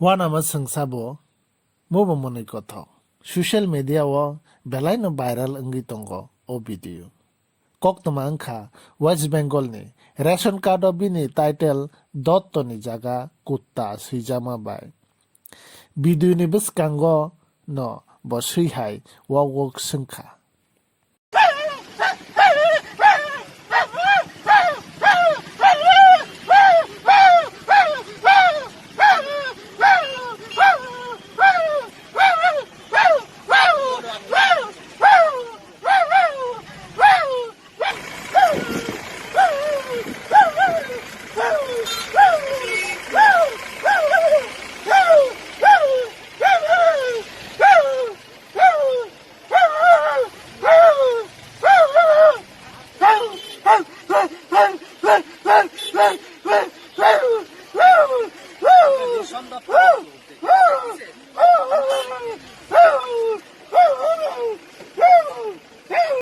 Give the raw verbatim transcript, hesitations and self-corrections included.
Uanama swngsa bo mubo mwnwi kothok. Social media o belai no viral wngwi tongo o video. Koktwma wngkha West Bengal ni ration card o bini title Dotto ni jaga Kutta swijama bai. Video ni bwskango no bo swi hai wok wok swngkha.